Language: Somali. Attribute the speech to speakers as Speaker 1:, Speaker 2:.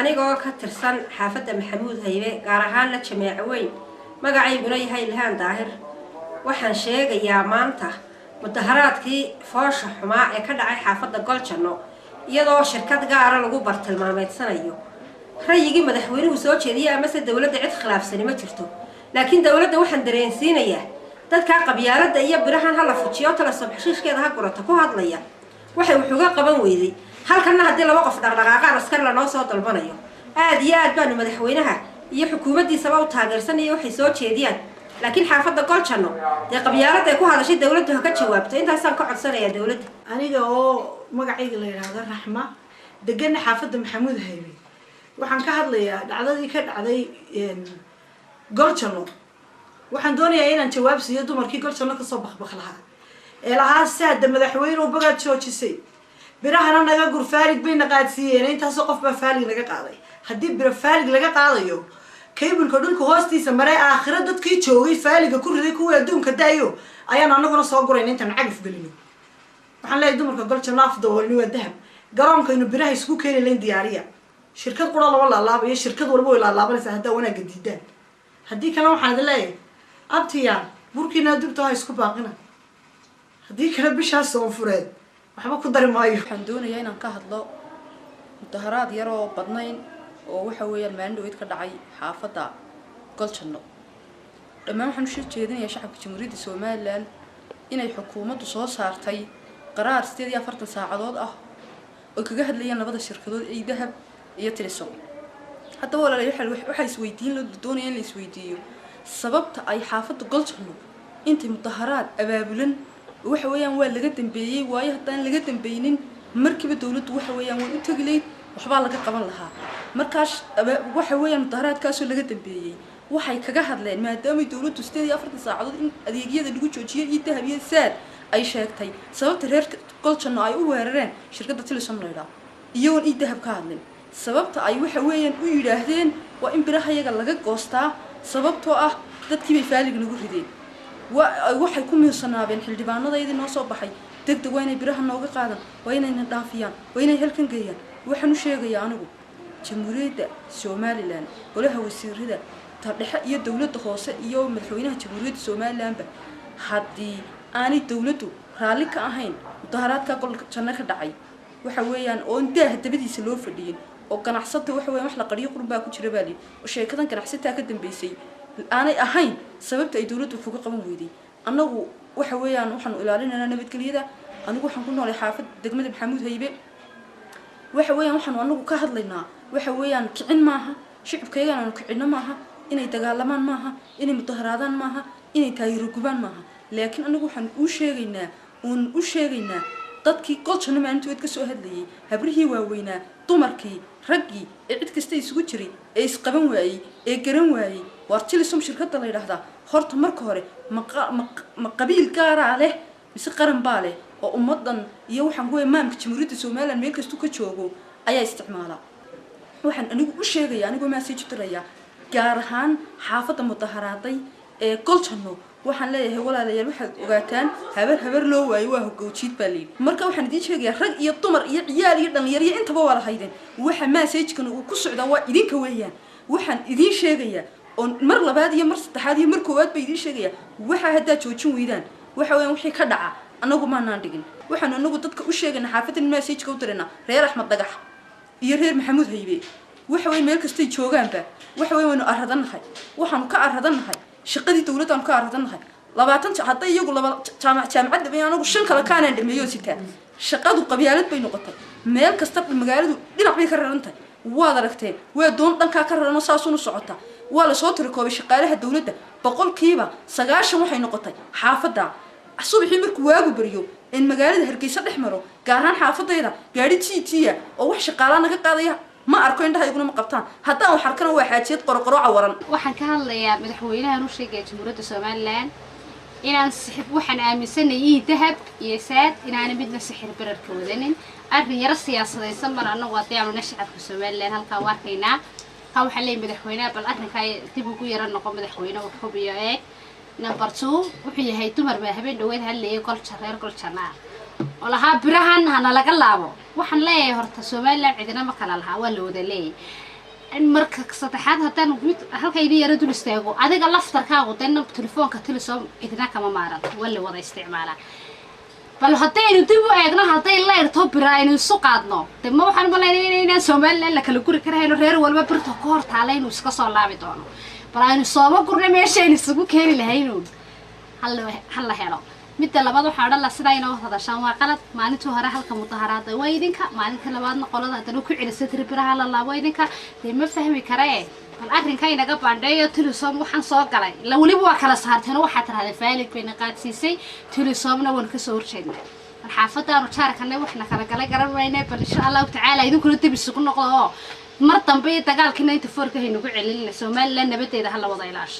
Speaker 1: Anigoo ka tirsan xaafadda Maxamuud Haybe, gaar ahaanna Jameeco Weyn, magacayguna yahay Ilhaan Daahir, waxaan sheegayaa maanta mudaharaadkii foosha xumaa ee ka dhacay xaafadda Goljanno, iyadoo shirkad gaara lagu bartilmaameedsanayo. Ra'yigii madaxweynuhu soo jeediyay amase dowladda cid khilaafsani ma jirto, laakiin dowladda waxaan dareensiinayaa dadkaa qabyaaladda iyo birahan hala fujiyo, Telesom xashiishkeeda ha gurata ku hadlaya, waxay wax uga qaban weyday. Halkanna haddii laba qof dhaqdhaqaaqaan, askar lanoo soo dalbanayo. Aada iyo aad baanu madaxweynaha iyo xukuumaddiisaba u taageersanaya waxay soo jeediyaan, laakiin xaafadda Goljanno dee qabyaaladda ay ku hadashay dowladdu ha ka jawaabto. Intaasaan ka codsanayaa dowladda.
Speaker 2: Aniga oo magacayga la yidhaahdo Raxma, degana xaafadda Maxamuud Haybe, waxaan ka hadlayaa dhacdadii ka dhacday Goljanno. Waxaan doonayaa inaan jawaab siiyo dumarkii Goljanno kasoo bakbak lahaa ee lahaa saada madaxweyne bagaad joojisay, birahana naga gur, faalig bayna qaadsiiyeen, intaasoo qof baa faalig naga qaaday. Haddii biro faalig laga qaadayo, kaybulka dhulka hoostiisa maree aakhiro dadkii joogay faaliga ku riday, kuwii adduunka daayo ayaan anaguna soo gurayna intaan cagaf gelino. Waxaan leeyahay dumarka Goljanno, af daboolni waa dahab. Garoonkaynu biraha isku keeni layn diyaariya. Shirkad qura lama laalaabayo, shirkad walba way laalaabanaysaa haddaa wanaagga diidaan. Haddii kalena waxaan idin leeyahay, abtiyaa, burkiina dubta ha isku baaqina, haddii kale bishaas Soonfureed waxba ku dari maayo.
Speaker 3: Waxaan doonayaa inaan ka hadlo mudaharaad yar oo badnayn oo waxa weeyaan maalin dhaweyd ka dhacay xaafadda Goljanno. Dhammaan waxaan usoo jeedinayaa shacabka Jamhuuriyadda Somaliland inay xukuumaddu soo saartay qaraar 48 saacadood ah oo kaga hadlayaan labada shirkadood ee Dahab iyo Telesom. Haddaba walaalayaal, waxaa isweydiin la doonaya in la isweydiiyo sababta ay xaafadda Goljanno intay mudaharaad abaabulan. Waxa weeyaan waa laga dambeeyey, waayo haddaan laga dambaynin markiiba dowladdu waxa weeyaan way u tegi layd, waxbaa laga qaban lahaa. Markaas waxa weeyaan mudaharaadkaasoo laga dambeeyey waxay kaga hadleen, maadaamay dowladdu 48 saacadood in adeegyada lagu joojiyay iyo Dahab iyo Saad ay sheegtay, sababta reer Goljanno ay u weerareen shirkadda Telesom laydhaa iyagoon ii Dahab ka hadlin, sababta ay waxa weeyaan u yidhaahdeen waa in birahayaga laga goostaa, sababtoo ah dadkii bay faalig nagu rideen. Waxay ku miirsanaabeen xildhibaanadaydii noo soo baxay deg deg waa inay biraha nooga qaadan, waa inayna dhaafiyaan, waa inay halkan geeyaan. Waxaan u sheegayaa anigu Jamhuuriyadda Somaliland, golaha wasiirada tardhexe iyo dowladda hoose iyo madaxweynaha Jamhuuriyadda Somalilandba, haddii aanay dowladdu raalli ka ahayn mudaharaadka Goljanno ka dhacay, waxa weeyaan oon daaha dabadiisa loo fadhiyin oo ganacsata waxa weeyaan wax la qariyo qurun baa ku jira baa lihi, oo sheekadan ganacsataa ka dambeysay aanay ahayn sababta ay dowladdu wax uga qaban weyday. Annagu waxa weeyaan waxaanu ilaalinaynaa nabadgelyada. Anigu waxaan ku noolay xaafad degmada Maxamuud Haybe. Waxa weeyaan waxaanu anagu ka hadlaynaa waxa weeyaan kicin maaha, shicibkaygan aanu kicinno maaha, inay dagaalamaan maaha, inay mudaharaadaan maaha, inay taayiro gubaan maaha, laakiin anagu waxaan u sheegaynaa oon u sheegaynaa dadkii Goljanno maalintood ka soo hadlayay, habrihii waaweynaa, dumarkii, raggii, ee cid kasta isugu jiray ee isqaban waayey ee garan waayey: waar Telesom shirkadda la yidhaahdaa horta marka hore ma qabiil gaaraa leh mise qaran baa leh oo ummadan iyo waxaan ku maamka Jamhuuriyadda Somaliland meel kastuu ka joogo ayaa isticmaala? Waxaan anigu u sheegaya, anigoo message diraya gaar ahaan xaafadda mudaharaaday ee Goljanno, waxaan leeyahay: walaalayaal, waxaad ogaataan habar habar loo waayo waa hogowjiid baa layidhi. Marka waxaan idiin sheegayaa, rag iyo dumar iyo ciyaal iyo dhalinyaro iyo intaba waa lahaydeen, waxa message-kan uu ku socdaa waa idinka weeyaan. Waxaan idiin sheegayaa oon mar labaad iyo mar saddexaad iyo mar koowaad ba idiin sheegayaa, waxa haddaad joojin weydaan, waxa weeyaan wixii ka dhaca annagu maanaan dhigin. Waxaanu anagu dadka u sheegayna xaafaddan message-ka u dirayna reer Axmed Dhagax iyo reer Maxamuud Haybe, waxa weeye meel kastay joogaanba, waxa weeye waynu arradannahay. Waxaanu ka arradannahay shaqadii dowladdaanu ka arradannahay. 20 hadday iyagu laba jaamac jaamacad dhameeyo, anagu shan kale kaanaan dhameeyo sitaa. Shaqadu qabyaalad bay noqotay. Meel kasta magaaladu dhinac bay ka raran tahay, waad aragteen, waa doon dhankaa ka raranoo saasuun u socota. Waa lasoo tirikoobay shaqaalaha dowladda, 90% waxay noqotay xaafadda. Subaxii markuu waagu baryo in magaalada Hargeysa dhex maro, gaar ahaan xaafadayda, gaari t t-a oo wax shaqaalaa naga qaadaya ma arko, indhahayguna ma qabtaan. Haddaan wax arkana waa xaajiyad qorqoro cawaran.
Speaker 4: Waxaan ka hadlayaa madaxweynahan u sheegaya Jamhuuriyadda Somaliland inaan sixir, waxaan aaminsanahay ii Dahab iyo Saad inaana midna sixir bararka wadanin, arrin yaro siyaasadaysan mar annagu haddii aanu shacabka Somaliland halkaa u arkaynaa. Kaa waxaan leeyahay madaxweynaha, bal arrinkaa dib ugu yaro noqo madaxweyne, wax hubiyo eeg. Number two wuxuu yahay, dumar baa habeen dhaweed hadlayay Golja, reer Goljanaa oo lahaa birahan hana laga laabo. Waxaan leeyahay horta Somaliland cidina ma kala lahaa, waa la wada leeyahay. Marka saddexaad, haddaan mid halka idin yaro dul istaago, adiga laftarkaagu dena telefoonka Telesom cidina kama maaran, waa la wada isticmaalaa. Bal haddaynu dib u eegno, hadday layrto bira aynu isu qaadno, de ma waxaan malaynaya inaan Somaliland la kala guri karahayno, reer walba birta ku hor taala inuu iska soo laabi doono. Bal aynu sooma gurna meeshaynu isugu keeni lahaynuun hala helo. Midda labaad, waxaa odhan laha, sidaa inoo hadashaan waa qalad. Maalintii hore halka mudaharaada waa idinka, maalinta labaadna qolada haddana ku celisa tiri biraha la laabo idinka. Dee ma fahmi karee, bal arrinka inaga baandheeyo. Telesom waxaan soo galay ila weliba waa kala saarteen oo waxaa tirahdeen faalig bayna qaadsiisay, Telesomna waan kasoo horjeednay. Bal xaafadaanu jaarkanay waxna kala galay garan mayne. Bal insha Allahu tacaala idinkuna dib isugu noqdo oo mar dambe iyo dagaalkiina inta foorka haynagu celinina. Somaliland nabadeeda hala wada ilaasho.